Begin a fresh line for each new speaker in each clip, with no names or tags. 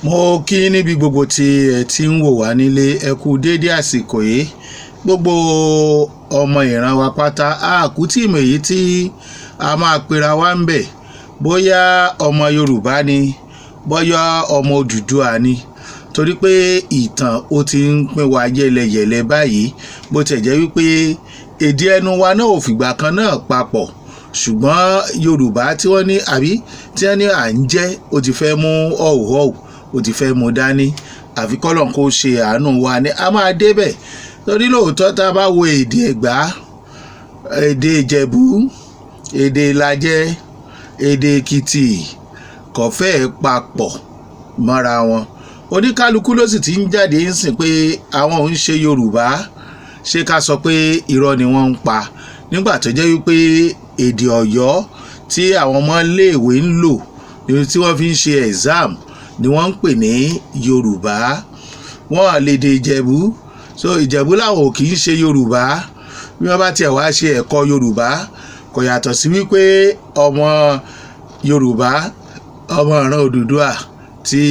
Mo kí yín níbi gbogbo tí ẹ ti ń wò wá nílé. Ẹ kú déédé àsìkò yìí. Gbogbo ọmọ ìran wa pátá, a kú tí ìmọ̀ èyí tí a máa pera wa ń bẹ̀. Bóyá ọmọ Yorùbá ni, bóyá ọmọ Odùduwà ni, torí pé ìtàn ó ti ń pín wa yẹ́lẹyẹ̀lẹ báyìí. Bó tiẹ̀ jẹ́ wípé èdè ẹnu wa náà ò fìgbà kan náà papọ̀, ṣùgbọ́n Yorùbá tí wọ́n ní àbí tí wọ́n ní à ń jẹ́, ó ti fẹ́ mú ọ̀hùhọ́hù, ó ti fẹ́ mú dání. Àfi kọ́lọ́n kó ṣe àánú wa ni a máa débẹ̀. Torí lóòótọ́, tá a bá wo èdè Ẹ̀gbá, èdè Ìjẹ̀bú, èdè Ìlàjẹ, èdè Èkìtì, kò fẹ́ẹ̀ papọ̀ mọ́ra wọn. Oníkálukú ló sì ti ń jáde ń sìn pé àwọn ò ń ṣe Yorùbá. Ṣé ká sọ pé irọ́ ni wọ́n ń pa, nígbà tó jẹ́ wípé èdè Ọ̀yọ́ tí àwọn ọmọ iléèwé ń lò, tí wọ́n fi ń ṣe exam, ni wọ́n ń pè ní Yorùbá? Wọ́n lédè Ìjẹ̀bú, so Ìjẹ̀bú làwọn ò kì í ṣe Yorùbá. Bí wọ́n bá tiẹ̀ wá ṣe ẹ̀kọ́ Yorùbá, kò yàtọ̀ sí wípé ọmọ Yorùbá, ọmọ ìran Odùduwà tí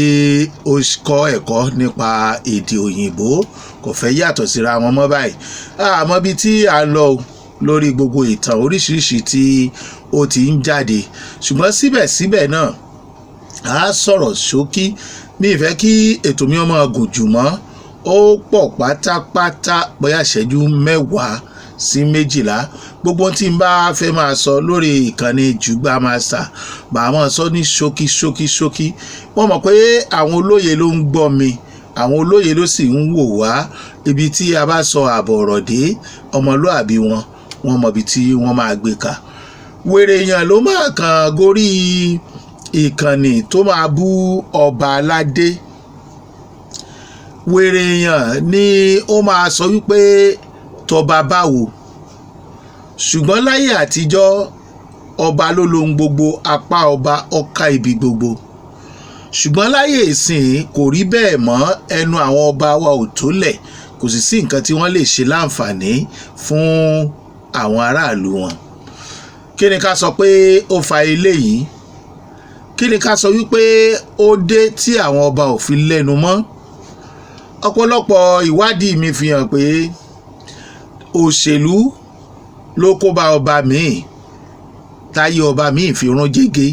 ó kọ́ ẹ̀kọ́ nípa èdè òyìnbó, kò fẹ́ yàtọ̀ síra wọn mọ́ báyìí. Àmọ́ bí tí à ń lọ lórí gbogbo ìtàn oríṣiríṣi tí ó ti ń jáde, ṣùgbọ́n síbẹ̀síbẹ̀ náà, a sọ̀rọ̀ ṣókí. Mi ì fẹ́ kí ètò mi ọmọ gùn jù mọ́. Ó pọ̀ pátápátá, bóyá ìṣẹ́jú 10 sí 12. Gbogbo tí n bá fẹ́ máa sọ lórí ìkànnì Jùgbà Master, màá máa sọ ní ṣókí ṣókí ṣókí. Wọ́n mọ̀ pé àwọn olóye ló ń gbọ́ mi, àwọn olóye ló sì ń wò wá. Ibi tí a bá sọ àbọ̀ ọ̀rọ̀ dé, ọmọlúàbí wọn, wọ́n mọ ibi tí wọ́n máa gbé ka. Wèrè èèyàn ló máa kàn gorí ìkànnì tó máa bú ọba aládé. Wèrè èèyàn ni ó máa sọ wípé tọba báwo. Ṣùgbọ́n láyé àtijọ́, ọba ló lohun gbogbo, apá ọba ọ̀ka ibi gbogbo. Ṣùgbọ́n láyé ìsìn, kò rí bẹ́ẹ̀ mọ́. Ẹnu àwọn ọba wa ò tólẹ̀, kò sì sí nǹkan tí wọ́n lè ṣe láǹfààní fún àwọn aráàlú wọn. Kí ni ká sọ pé ó fa eléyìí? Kí ni ká sọ wípé ó dé tí àwọn ọba ò fi lẹ́nu mọ́? Ọ̀pọ̀lọpọ̀ ìwádìí mi fi hàn pé òṣèlú ló kó bá ọba míì, táyé ọba míì fi rún jẹ́gẹ́.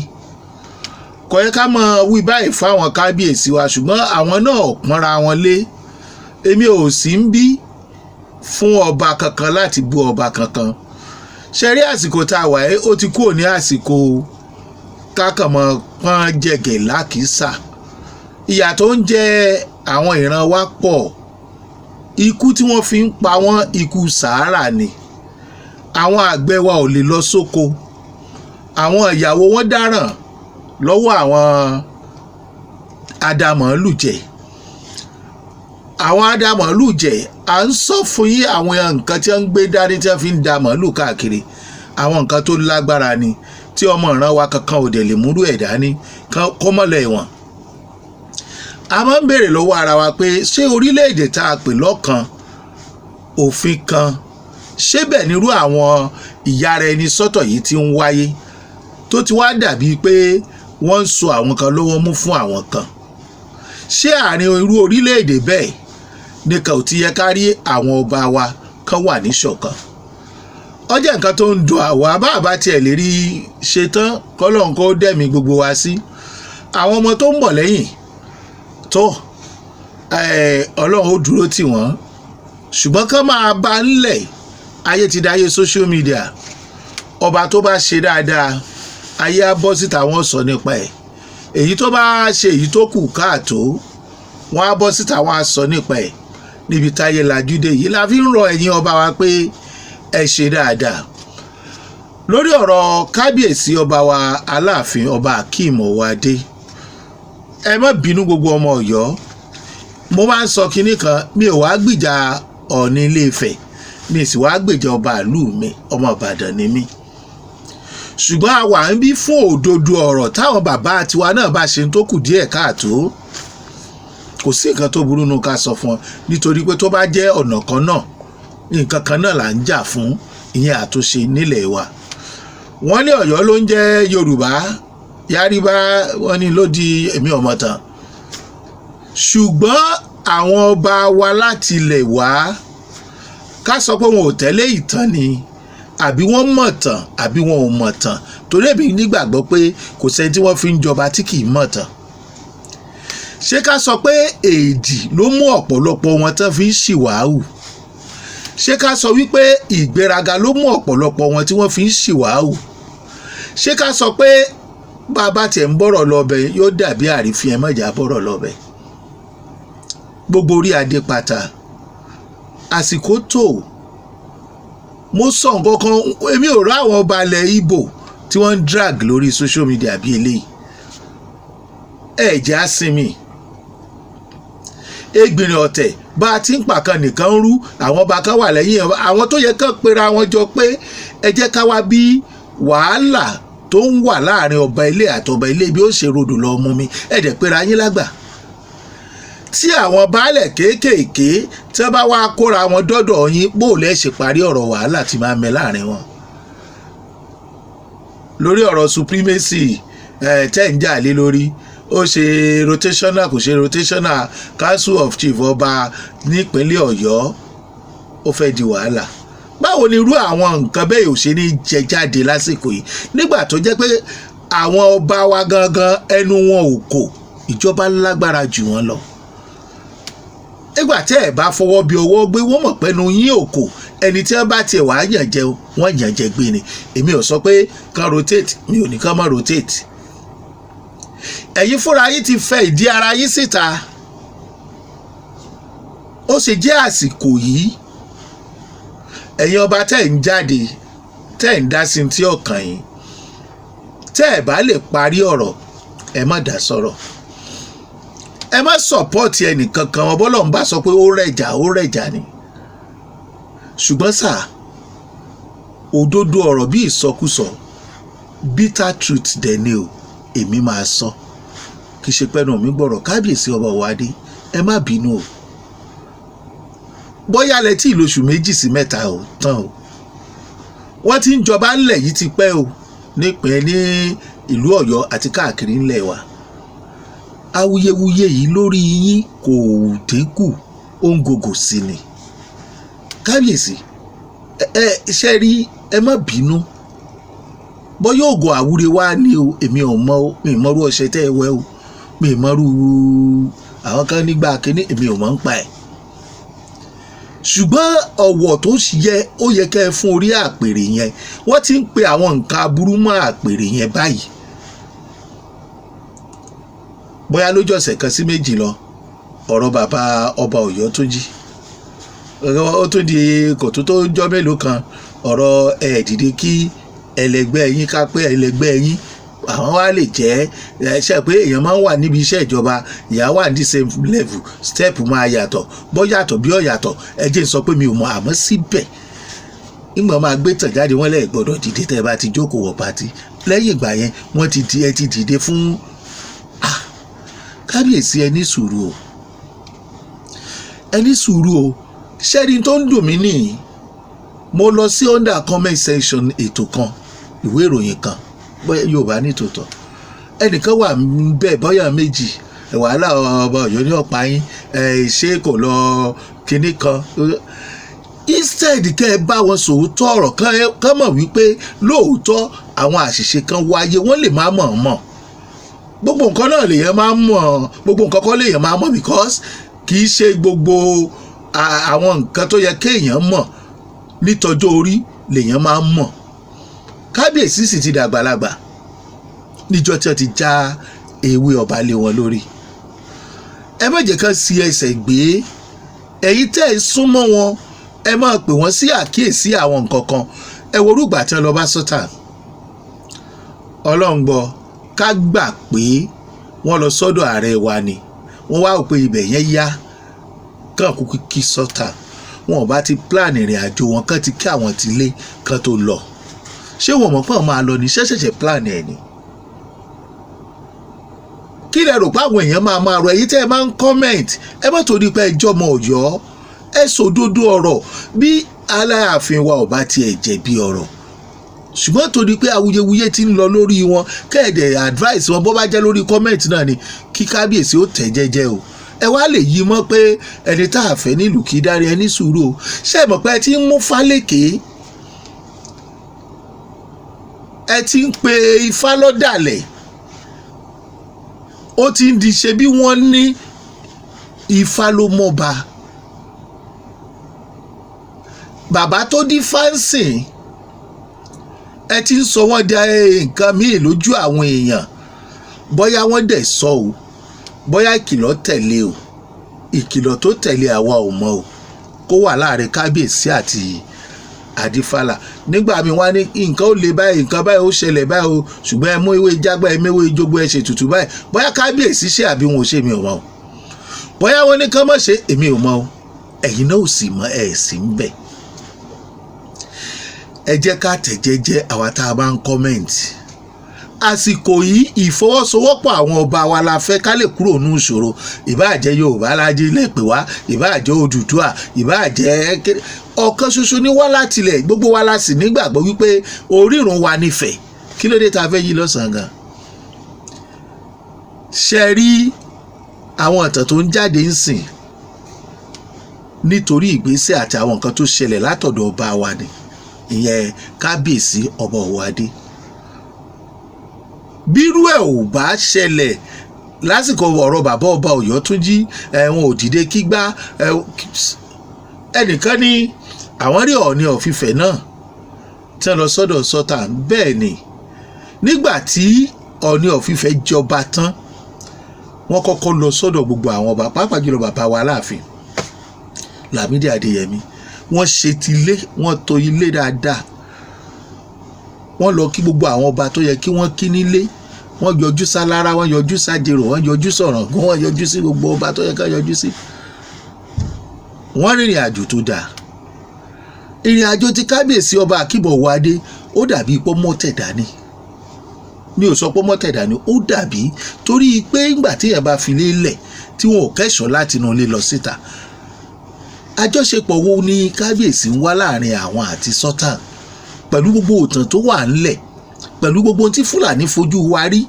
Kò yẹ ká mọ̀ wí báyìí fáwọn kábíyèsí wa, ṣùgbọ́n àwọn náà pọ́nra wọn lé. Èmi ò sí ń bí fún ọba kankan láti bú ọba kankan. Ṣe rí àsìkò tá a wà ẹ́, ó ti kúrò ní àsìkò kákànmọ́ pọ́n jẹ̀gẹ̀ lákìsà. Ìyà tó ń jẹ àwọn ìran wa pọ̀. Ikú tí wọ́n fi ń pa wọ́n, ikú sàárà ni. Àwọn àgbẹ̀ wa ò lè lọ sóko. Àwọn ìyàwó wọn dáràn lọ́wọ́ àwọn adamọ̀lùjẹ̀. Àwọn adamọ̀lùjẹ̀, à ń sọ fún yín, àwọn nǹkan tí wọ́n ń gbé dání tí wọ́n fi ń da màálù káàkiri, àwọn nǹkan tó lágbára ni, tí ọmọ ìran wa kankan ò dẹ̀ lè múrú ẹ̀ dání kó mọ́lẹ̀ wọn. A máa ń béèrè lọ́wọ́ ara wa pé, ṣé orílẹ̀-èdè tá a pè lọ́kan, òfin kan, ṣé bẹ́ẹ̀ nírú àwọn ìyára ẹni sọ́tọ̀ yìí ti ń wáyé, tó ti wá dàbí pé wọ́n ń so àwọn kan lọ́wọ́ mú fún àwọn kan? Ṣé àárín irú orílẹ̀-èdè bẹ́ẹ̀ nìkan ò ti yẹ ká rí àwọn ọba wa kan wà níṣọ̀kan? Ó jẹ́ nǹkan tó ń dùn àwa. Bá àbá tiẹ̀ lè rí ṣetán, kọ́lọ́n kó dẹ̀mí gbogbo wa sí. Àwọn ọmọ tó ń bọ̀ lẹ́yìn tó, Ọlọ́run ó dúró tì wọ́n, ṣùgbọ́n kán máa bá ń lẹ̀. Ayé ti dáyé social media. Ọba tó bá ṣe dáadáa, ayé á bọ́ síta, wọ́n sọ nípa ẹ̀. Èyí tó bá ṣe èyí tó kù káàtó, wọ́n á bọ́ síta, wọ́n á sọ nípa ẹ̀. Níbi táyé lajú dé yìí la fi ń rọ ẹ̀yin ọba wa pé ẹ ṣe dáadáa. Lórí ọ̀rọ̀ kábíyèsí ọba wa, Aláàfin, Ọba Akeem Ọwọ́adé, ẹ má bínú, gbogbo ọmọ Ọ̀yọ́. Mo máa ń sọ kinní kan: mi ò wá gbìjà Ọọ̀ni Ilé-Ifẹ̀, mi sì wá gbèjà ọba ìlú mi. Ọmọ Ìbàdàn ni mí, ṣùgbọ́n a wà ń bí fún òdodo ọ̀rọ̀. Táwọn bàbá tiwa náà bá ṣe tó kù díẹ̀ káàtó, kò sí nǹkan tó burú nù ká sọ fún ọ, nítorí pé tó bá jẹ́ ọ̀nà kan náà, nǹkan kan náà là ń jà fún, ìyẹn àtúnṣe nílẹ̀ wa. Wọ́n ní Ọ̀yọ́ ló ń jẹ́ Yorùbá, Yáríbá, wọ́n ní ló di èmi ọmọ tán. Ṣùgbọ́n àwọn ọba wa láti ilẹ̀ wá, ká sọ pé wọn ò tẹ́lẹ̀ ìtàn ni, àbí wọ́n mọ̀ tàn, àbí wọn ò mọ̀ tàn? Torí èmi nígbàgbọ́ pé kò sẹ́ni tí wọ́n fi ń jọba tí kì í mọ̀ tàn. Ṣé ká sọ pé èdì ló mú ọ̀pọ̀lọpọ̀ wọn tán fi ń ṣìwàhù? Ṣé ká sọ wípé ìgbéraga ló mú ọ̀pọ̀lọpọ̀ wọn tí wọ́n fi ń ṣìwàhù? Ṣé ká sọ pé bàbá tiẹ̀ ń bọ̀rọ̀ lọ́bẹ̀ yóò dàbí àrífín? Ẹ̀ mọ̀jà bọ̀rọ̀ lọ́bẹ̀. Gbogbo orí adé pátá, àsìkò tó. Mo sọ nǹkan kan, èmi ò rá àwọn ọba ilẹ̀ Ìgbò tí wọ́n ń drag lórí social media bí eléyìí. Ẹ̀ jẹ́ á sinmi egbìnrin ọ̀tẹ̀. Bá a ti ń pàkan nìkan ń rú, àwọn ọba kan wà lẹ́yìn àwọn tó yẹ kán pera wọn jọ pé ẹ jẹ́ ká wá bí wàhálà tó ń wà láàrin ọba ilé àtọba ilé bí ó ṣe rodò lọ mú mi. Ẹ dẹ̀ pera yín lágbà. Tí àwọn baálẹ̀ kéékèèké tí wọ́n bá wá kóra wọn dọ́dọ̀ yín, bó lẹ́ ṣe parí ọ̀rọ̀ wàhálà tí máa ń mẹ láàrin wọn lórí ọ̀rọ̀ supremacy ẹ̀ tẹ́ ń jà lé lórí? Ó ṣe rotational, kò ṣe rotational, Council of Chief Ọba nípínlẹ̀ Ọ̀yọ́, ó fẹ́ di wàhálà. Báwo ni irú àwọn nǹkan bẹ́ẹ̀ ò ṣe ní jẹ jáde lásìkò yìí, nígbà tó jẹ́ pé àwọn ọba wa gangan ẹnu wọn ò kò, ìjọba lágbára jù wọ́n lọ? Nígbà tí ẹ bá fọwọ́ bí ọwọ́ gbé, wọ́n mọ̀ pẹ́nu yín ò kò. Ẹni tí wọ́n bá tiẹ̀ wá yàn jẹ, wọ́n yàn jẹ gbé ni. Èmi ò sọ pé kán rotate, mi ò ní kán má rotate. Ẹ̀yin fúnra yín ti fẹ́ ìdí ara yín síta. Ó ṣe jẹ́ àsìkò yìí, ẹ̀yin ọba tẹ́ ń jáde, tẹ́ ń dá sí tí ọkàn yín, tẹ́ ẹ̀ bá lè parí ọ̀rọ̀, ẹ má dá sọ̀rọ̀, ẹ má support ẹnìkankan wọn. Bọ́lọ̀ ń bá sọ pé ó rẹ̀jà, ó rẹ̀jà ni. Ṣùgbọ́n sà, òdodo ọ̀rọ̀ bí ìsọkúsọ, bitter truth dẹ̀ ni o. Èmi máa sọ, kì í ṣe pẹ́nu mi gbọ́rọ̀. Kábíyèsí Ọba Ọ̀wádé, ẹ má bínú o. Bóyá lẹ tí ìlóṣù 2 sí 3 ò tán o. Wọ́n ti ń jọba ńlẹ̀ yìí ti pẹ́ o, nípìn ní ìlú Ọ̀yọ́ àti káàkiri ńlẹ̀ wa. Awuyewuye yìí lórí yín kò dínkù, ó ń gògò sí ni. Kábíyèsí, ẹ ṣe rí, ẹ má bínú. Bóyá oògùn àwúre wá ní o, èmi ò mọ o. Mi ì mọrú ọṣẹ tẹ́ ẹ wẹ̀ o, mi ì mọrú àwọn kan nígbà kínní, èmi ò mọ̀ ń pa ẹ̀. Ṣùgbọ́n ọ̀wọ̀ tó yẹ, ó yẹ kẹ́ ẹ fún orí àpèrè yẹn. Wọ́n ti ń pe àwọn nǹkan aburú mọ́ àpèrè yẹn báyìí. Bóyá lójú ọ̀sẹ̀ 1 sí 2 lọ, ọ̀rọ̀ bàbá ọba Ọ̀yọ́ tó jí, ó tún di kò tó tó jọ́ mélòó kan, ọ̀rọ̀ ẹ̀ dìde kí ẹlẹgbẹ́ yín, ká pé ẹlẹgbẹ́ yín, àwọn wa lè jẹ́ ẹ ṣe pé èèyàn máa ń wà níbi iṣẹ́ ìjọba, ìyá wà ní the same level, step máa yàtọ̀, bọ́ yàtọ̀ bí ó yàtọ̀. Ẹ jẹ́ n sọ pé mi ò mọ̀. Àmọ́ síbẹ̀, nígbà máa gbé tàn jáde, wọ́n lẹ́ẹ̀ gbọ́dọ̀ dìde tẹ́ ẹ bá ti jókòó wọ̀ party. Lẹ́yìn ìgbà yẹn, wọ́n ti di ẹ ti dìde fún. Ah, kábíyèsí, ẹ ní sùúrù o, ẹ ní sùúrù o. Ṣẹ́ni tó ń dùn mí nìyí, mo lọ sí under comment section ètò kan, ìwé ìròyìn kan, bóyá Yorùbá ní tòótọ́, ẹnìkan wà bẹ́ẹ̀, bóyá méjì. Wàhálà ọba Ọ̀yọ́ ní ọ̀pá yín, ṣé kò lọ kinní kan? Instead kẹ́ ẹ bá wọn sòótọ́ ọ̀rọ̀, kán mọ̀ wípé lóòótọ́ àwọn àṣìṣe kan wáyé, wọ́n lè má mọ̀ mọ̀. Gbogbo nǹkan náà lèèyàn máa ń mọ̀, gbogbo nǹkan kọ́ lèèyàn máa mọ̀, because kì í ṣe gbogbo àwọn nǹkan tó yẹ kéèyàn mọ̀ nítọjọ́ orí lèèyàn máa ń mọ̀. Kábíyèsí sì ti dàgbàlagbà níjọ́ tí wọ́n ti já ewé ọba lé wọn lórí. Ẹ má jẹ́ kán sí ẹsẹ̀ gbé. Ẹ̀yin tẹ́ ẹ súnmọ́ wọn, ẹ máa pè wọ́n sí àkíyèsí àwọn nǹkan kan. Ẹ wo orúgbà tí wọ́n lọ bá sọ́tà. Ọlọ́run gbọ́, ká gbà pé wọ́n lọ sọ́dọ̀ ààrẹ wa ni, wọ́n wá wò pé ibẹ̀ yẹn yá kàn kúkú kí sọ́tà. Wọn ò bá ti plan ìrìn àjò wọn, kàn ti kí àwọn ti lé kàn tó lọ. Ṣé wọn mọ̀ pé àwọn máa lọ ní ṣẹ̀ṣẹ̀ṣẹ̀ plan ẹ̀ ni? Kí lẹ rò pé àwọn èèyàn máa máa rọ? Ẹ̀yin tẹ́ ẹ máa ń comment, ẹ má torí pé ẹjọ́ ọmọ Ọ̀yọ́, ẹ sòdodo ọ̀rọ̀. Bí Aláàfin wa ò bá tiẹ̀ jẹ̀bi ọ̀rọ̀, ṣùgbọ́n torí pé awuyewuye ti ń lọ lórí wọn, kẹ́ẹ̀dẹ̀ advice wọn, bó bá jẹ́ lórí comment náà ni, kí kábíyèsí ó tẹ̀ jẹ́jẹ́ o. Ẹ wá lè yí mọ́ pé ẹni tá a fẹ́ nílùú kì í dárí ẹni sùúrù o. Ṣé ẹ mọ̀ pé ẹ ti ń mú fálékè, ẹ ti ń pe ifá lọ́dàlẹ̀, ó ti ń di ṣe bí wọ́n ní ifá ló mọba. Bàbá tó di fáǹsìn, ẹ ti ń sọ wọ́n di nǹkan míì lójú àwọn èèyàn. Bóyá wọ́n dẹ̀ sọ o, bóyá ìkìlọ̀ tẹ̀lé o, ìkìlọ̀ tó tẹ̀lé àwa ò mọ̀ o, kó wà láàrin kábíyèsí àti àdífàlà. Nígbà míì wọ́n á ní nǹkan ó le báyìí, nǹkan báyìí ó ṣẹlẹ̀ báyìí o, ṣùgbọ́n ẹ mú ewé jágbá, ẹ méwé jogbo, ẹ ṣètùtù báyìí. Bóyá kábíyèsí ṣe àbí wọn ò ṣe, mi ò mọ̀ o. Bóyá wọ́n ní kán mọ̀ ṣe, èmi ò mọ̀ o. Ẹ̀yin náà ò sì mọ̀, ẹ̀ sì ń bẹ̀. Ẹ jẹ́ ká tẹ̀ jẹ́jẹ́ àwa tá a bá ń comment. Àsìkò yìí, ìfọwọ́sowọ́pọ̀ àwọn ọba wa la fẹ́ ká lè kúrò ní ìṣòro. Ìbáà jẹ́ Yorùbá lájí lè pè wá, ìbáà jẹ́ Odùduwà, ìbáà jẹ́ ọ̀kan ṣoṣo ní wá látilẹ̀, gbogbo wa la sì nígbàgbọ́ wípé orírun wa nífẹ̀ẹ́. Kí ló dé tá a fẹ́ yí lọ́sàn-án gan? Ṣe rí àwọn ìtàn tó ń jáde ń sìn nítorí ìgbésẹ̀ àti àwọn nǹkan tó ṣẹlẹ̀ látọ̀dọ̀ ọba wa ni, ìyẹn kábíyèsí ọba Ọ̀wọ́adé. Bírú ẹ̀ ò bá ṣẹlẹ̀ lásìkò ọ̀rọ̀ bàbá ọba Ọ̀yọ́túnjí, ẹ̀wọ̀n òdìdé kígbá ẹnìkan ní àwọn rí Ọọ̀ni of Ifẹ̀ náà tí wọ́n lọ sọ́dọ̀ Sultan. Bẹ́ẹ̀ ni, nígbà tí Ọọ̀ni of Ifẹ̀ jọba tán, wọ́n kọ́kọ́ lọ sọ́dọ̀ gbogbo àwọn ọba, pàápàá jùlọ bàbá wa Aláàfin Lámídì Adéyẹmí. Wọ́n ṣe ti ilé, wọ́n tò ilé dáadáa, wọ́n lọ kí gbogbo àwọn ọba tó yẹ kí wọ́n kí nílé. Wọ́n yọjú sálára, wọ́n yọjú sájèrò, wọ́n yọjú sọ̀ràngún, wọ́n yọjú sí gbogbo ọba tó yẹ ká yọjú sí. Wọ́n rìnrìn àjò tó dáa. Ìrìn àjò ti kábíyèsí ọba Akeem Ọ̀wọ́adé, ó dàbí pọ́ mọ́tẹ̀ dání. Mi ò sọ pé mọ́tẹ̀ dání, ó dàbí torí pé ńgbà tí èèyàn bá fi lélẹ̀ tí wọn ò kẹ́sọ̀ọ́ láti inú ilé lọ síta, àjọṣepọ̀ wo ni kábíyèsí ń wá láàrin àwọn àti Sultan pẹ̀lú gbogbo òtàn tó wà ńlẹ̀, pẹ̀lú gbogbo ohun tí Fúlàní fojú wa rí?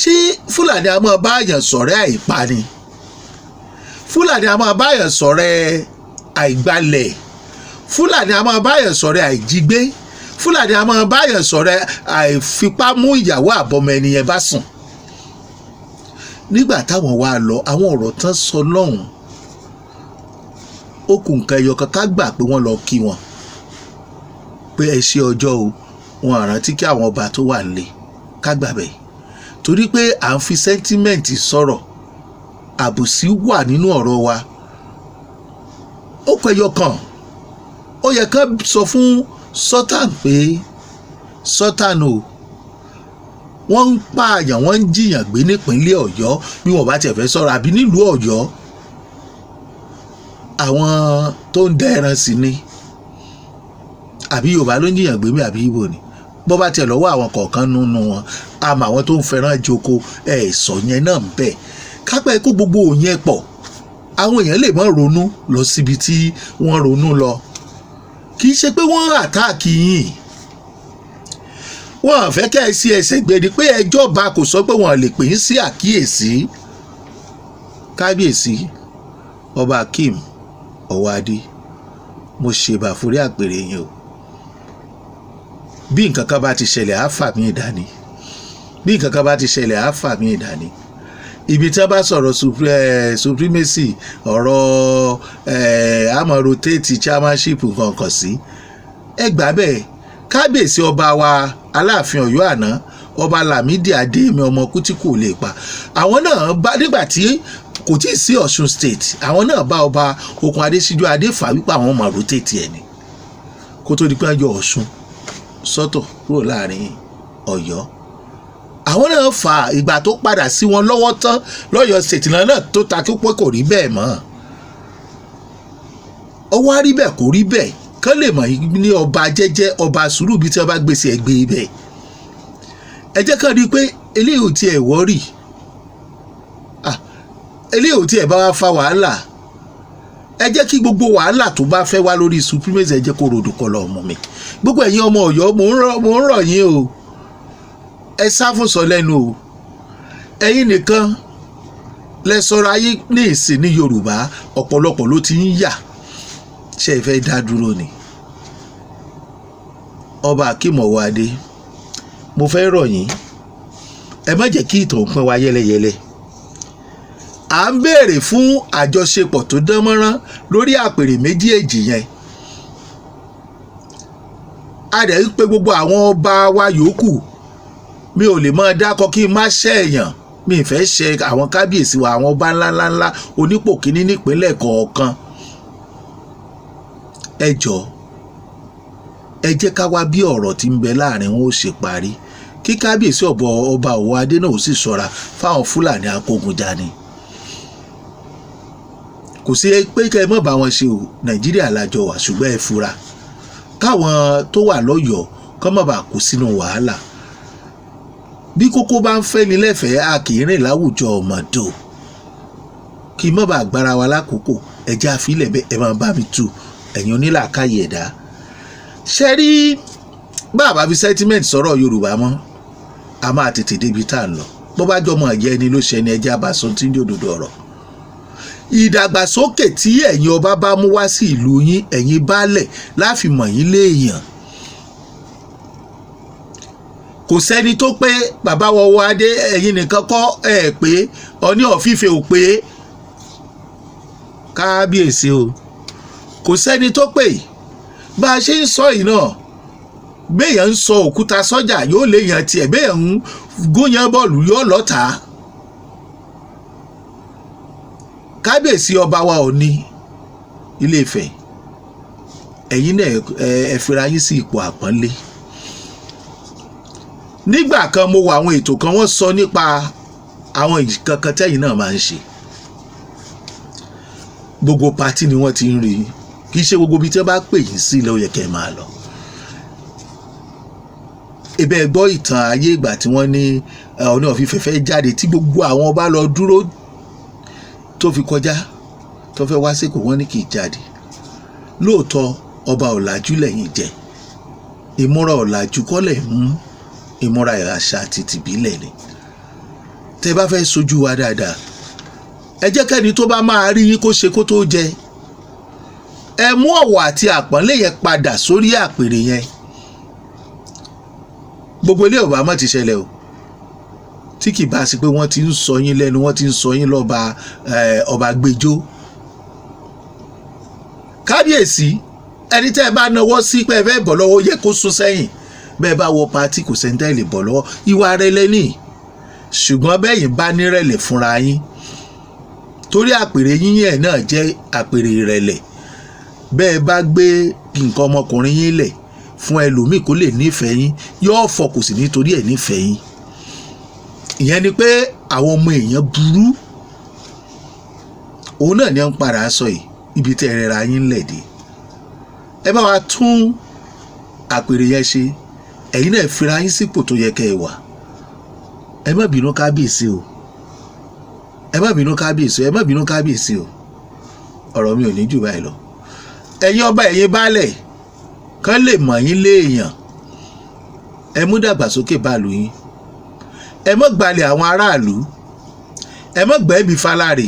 Ṣé Fúlàní a máa bá àyàn ṣọ̀rẹ́ àìpa ni? Fúlàní a máa bá àyàn ṣọ̀rẹ́ àìgbalẹ̀? Fúlàní a máa bá àyàn ṣọ̀rẹ́ àìjígbé? Fúlàní a máa bá àyàn ṣọ̀rẹ́ àìfipá mú ìyàwó àbọ̀mọ ẹni yẹn bá sùn? Nígbà táwọn wá lọ, àwọn ọ̀rọ̀ tán sọ lọ́hùn, ó kù nǹkan ẹyọ kan ká gbà pé wọ́n lọ kí wọn pé ẹ ṣe ọjọ́ o, wọn àrántí kí àwọn ọba tó wà nílé, ká gbà bẹ́ẹ̀, torí pé à ń fi sentiment sọ̀rọ̀, àbòsí wà nínú ọ̀rọ̀ wa. Ó kọ ẹyọ kan, ó yẹ ká sọ fún Sultan pé Sultan o, wọ́n ń pààyàn, wọ́n ń jìyàn gbé nípínlẹ̀ Ọ̀yọ́, bí wọ́n bá tiẹ̀ fẹ́ sọ̀rọ̀ àbí nílùú Ọ̀yọ́, àwọn tó ń da ẹran sí ni, àbí Yorùbá ló ń jìyàn gbé mi, àbí Ìgbò ni, bó bá tiẹ̀ lọ́wọ́ àwọn kọ̀ọ̀kan nínú wọn, àmọ́ àwọn tó ń fẹ́ràn joko ẹ̀ sọ yẹn náà ń bẹ̀. Kápẹ́ kó gbogbo yẹn pọ̀, àwọn èèyàn lè má ronú lọ síbi tí wọ́n ronú lọ. Kì í ṣe pé wọ́n attack yín, wọ́n fẹ́ kẹ́ ẹ sí ẹsẹ̀ gbé ni pé ẹjọ́ bá kò sọ pé wọ́n lè pè é sí àkíyèsí. Kábíyèsí ọba Akeem Ọ̀wọ́adé, mo ṣèbà forí àpèrè yín o. Bí nǹkan kan bá ti ṣẹlẹ̀, á fà mí dání. Bí nǹkan kan bá ti ṣẹlẹ̀, á fà mí dání. Ibi tí wọ́n bá sọ̀rọ̀ supremacy, ọ̀rọ̀ àmọ́ rotate chairmanship nǹkan kan sí, ẹ gbà bẹ́ẹ̀. Kábíyèsí ọba wa Aláàfin Ọ̀yọ́ àná, ọba Lámídì Adéyẹmí ọmọ Kútìkù lè pa, àwọn náà bá nígbà tí kò tí ì sí Ọ̀ṣun State, àwọn náà bá ọba Okun Adésíjú Adéfà wípé àwọn máa rotate ẹ̀ ni, kó tó di pé wọ́n yọ Ọ̀ṣun sọ́tọ̀ kúrò láàrin Ọ̀yọ́. Àwọn náà fà ìgbà tó padà sí wọn lọ́wọ́ tán lọ́yọ̀ State náà tó ta kí pé kò rí bẹ́ẹ̀ mọ́. Ó wá rí bẹ́ẹ̀, kò rí bẹ́ẹ̀, kán lè mọ̀ ní ọba jẹ́jẹ́, ọba sùúrù, bí tí wọ́n bá gbèsè ẹgbẹ́ ibẹ̀. Ẹ jẹ́ kán rí i pé eléyìí ò tiẹ̀ wọ́rì, eléyìí ò tiẹ̀ bá wa fa wàhálà. Ẹ jẹ́ kí gbogbo wàhálà tó bá fẹ́ wá lórí supremacy, ẹ jẹ́ kó rodò kọ lọ ọmọ mi. Gbogbo ẹ̀yin ọmọ Ọ̀yọ́, mò ń rọ̀ yín o, ẹ sá fún sọ lẹ́nu o. Ẹ̀yin nìkan Lẹ sọ̀rọ̀ ayé ní ìsìn ní Yorùbá, ọ̀pọ̀lọpọ̀ ló ti ń yà. Ṣe é fẹ́ dá dúró ni? Ọba Akeem Ọwọ́adé, mo fẹ́ rọ̀ yín, ẹ má jẹ́ kí ìtàn pín wa yẹ́lẹyẹ̀lẹ. À ń béèrè fún àjọṣepọ̀ tó dán mọ́rán lórí àpèrè méjèèjì yẹn. A dẹ̀ ń pe gbogbo àwọn ọba wa yòókù. Mi ò lè máa dákọ kí n má ṣẹ̀yàn, mi ì fẹ́ ṣe àwọn kábíyèsí wa, àwọn ọba ńláńláńlá onípò kíní nípínlẹ̀ kọ̀ọ̀kan. Ẹ jọ̀ọ́, ẹ jẹ́ ká wá bí ọ̀rọ̀ tí ń bẹ láàrin wọn ó ṣe parí, kí kábíyèsí ọ̀bọ ọba Ọwọ́adé náà ó sì ṣọ́ra fáwọn Fúlàní akógunjani. Kò sí pé kẹ́ ẹ mọ̀ bá wọn ṣe o, Nàìjíríà lájọ wà, ṣùgbọ́n ẹ fura káwọn tó wà lọ́yọ̀ọ́ kọ́ má bàa kó sínú wàhálà. Bí kókó bá ń fẹ́ ni lẹ́fẹ̀ẹ́, a kì í rìn láwùjọ ọ̀mọ̀dò. Kí n má bàa gbára wa lákòókò, ẹ jẹ́ àfilẹ̀ bẹ́ẹ̀. Ẹ máa bá mi tú, ẹ̀yin onílàákàyè ẹ̀dá. Ṣe rí bàbá fi sentiment sọ̀rọ̀ Yorùbá mọ́, a máa tètè débi tá à ń lọ. Bó bá jọmọ ẹ̀jẹ̀ ẹni ló ṣe ni, ẹ jẹ́ àbàsọ tí ń jòdòdò ọ̀rọ̀. Ìdàgbàsókè tí ẹ̀yin ọba bá mú wá sí ìlú yín, ẹ̀yin baálẹ̀ láfi mọ̀ yín léèyàn. Kò sẹ́ni tó pé bàbá Ọwọ́adé, ẹ̀yin nìkan kọ́ ẹ̀ pé Ọọ̀ni of Ifẹ̀ ò pé, kábíyèsí o. Kò sẹ́ni tó pé. Bá a ṣe ń sọ yìí náà, béèyàn ń sọ òkúta sọ́jà, yóò léèyàn tiẹ̀, béèyàn ń gúnyán bọ́ọ̀lù, yóò lọ́tàá. Kábíyèsí ọba wa Ọọ̀ni Ilé Ifẹ̀, ẹ̀yin náà ẹ fira yín sí ipò àpọ́nlé. Nígbà kan, mo wo àwọn ètò kan, wọ́n sọ nípa àwọn kankan tẹ́yìn náà máa ń ṣe. Gbogbo party ni wọ́n ti ń rí. Kì í ṣe gbogbo ibi tí wọ́n bá pè yín sí ló yẹ kẹ́ ẹ máa lọ. Ibẹ̀ gbọ́ ìtàn ayé ìgbà tí wọ́n ní Ọọ̀ni of Ifẹ̀ fẹ́ jáde, tí gbogbo àwọn ọba lọ dúró tó fi kọjá, tó fẹ́ wá síkò, wọ́n ní kì í jáde. Lóòótọ́, ọba ọ̀làjú lẹ́yìn jẹ́. Ìmúra ọ̀làjú kọ́lẹ̀ mú, ìmúra àṣà àti tìbílẹ̀ ni. Tẹ́ bá fẹ́ sojú wa dáadáa, ẹ jẹ́ kẹ́ni tó bá máa rí yín kó ṣe kó tó jẹ. Ẹ mú ọ̀wọ̀ àti àpọ́nlé yẹn padà sórí àpèrè yẹn. Gbogbo ilé ọba má ti ṣẹlẹ̀ o, tí kì bá sí pé wọ́n ti ń sọ yín lẹ́nu, wọ́n ti ń sọ yín lọ́ba ọba gbẹjọ́. Kábíyèsí, ẹni tẹ́ ẹ bá nawọ́ sí pé ẹ fẹ́ bọ̀ lọ́wọ́, yẹ kó sún sẹ́yìn. Bẹ́ẹ̀ bá wọ party, kò sẹ́ńtẹ́ lè bọ̀ lọ́wọ́. Ìwà rẹ̀ lẹ́nì, ṣùgbọ́n bẹ́yìn bá nírẹ̀lẹ̀ fúnra yín, torí àpèrè yín yẹn náà jẹ́ àpèrè ìrẹ̀lẹ̀, bẹ́ẹ̀ bá gbé nǹkan ọmọkùnrin yín lẹ̀ fún ẹlòmíì kó lè nífẹ̀ẹ́ yín, yóò fọ kò sì nítorí ẹ̀ nífẹ̀ẹ́ yín. Ìyẹn ni pé àwọn ọmọ èèyàn burú. Òun náà ni à ń padà sọ yìí, ibi tẹ́ ẹ rẹra yín lẹ̀ dé. Ẹ bá wa tún àpèrè yẹn ṣe. Ẹ̀yin náà fira yín sípò tó yẹ kẹ́ ẹ wà. Ẹ má bínú, kábíyèsí o. Ẹ má bínú, kábíyèsí o. Ẹ má bínú, kábíyèsí o. Ọ̀rọ̀ mi ò ní jù báyìí lọ. Ẹ̀yin ọba, ẹ̀yin baálẹ̀, kán lè mọ̀ yín léèyàn, ẹ mú dàgbàsókè báàlù yín. Ẹ má gbalẹ̀ àwọn aráàlú, ẹ má gbẹ́bí fáláre.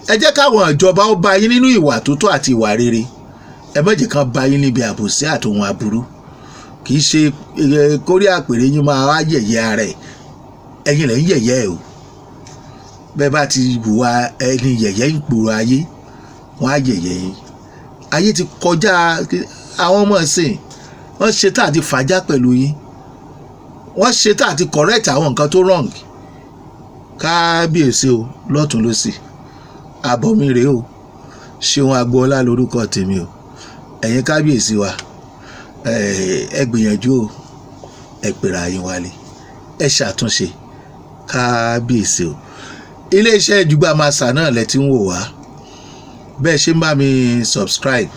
Ẹ jẹ́ káwọn ìjọba ó bá yín nínú ìwà tó tọ́ àti ìwà rere. Ẹ má jẹ́ kán bá yín níbi àbòsí àtòhun aburú. Kì í ṣe kórí àpèrè yín máa wá yẹ̀yẹ́ ara ẹ̀. Ẹ̀yin lẹ̀ ń yẹ̀yẹ́ ẹ̀ o. Bẹ́ẹ̀ bá ti hùwà ẹni yẹ̀yẹ́ ń gbòòrò ayé, wọ́n á yẹ̀yẹ́ yín. Ayé ti kọjá àwọn ọmọ ìsìn. Wọ́n ṣe tá àti fàájà pẹ̀lú yín, wọ́n ṣe tá àti correct àwọn nǹkan tó wrong. Kábíyèsí o, lọ́tún lọ́sì, àbọ̀ mi rèé o. Ṣeun Agboola lórúkọ tèmi o. Ẹ̀yin kábíyèsí wa, ẹ gbìyànjú o, ẹ pèrè ayé wálé, ẹ ṣàtúnṣe, kábíyèsí o. Iléeṣẹ́ Jùgbà Màsà náà lẹ ti ń wò wá. Bẹ́ẹ̀ ṣe ń bá mi subscribe,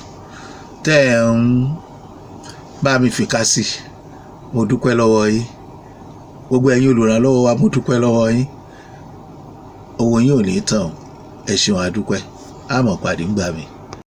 tẹ́ ẹ̀ ń bá mi fìkà sí, mo dúpẹ́ lọ́wọ́ yín. Gbogbo ẹ̀yin olùrànlọ́wọ́ wa, mo dúpẹ́ lọ́wọ́ yín. Owó yín ò ní tàn. Ẹ ṣeun, àdúpẹ́. Àmọ̀ pàdé ń gbà mí.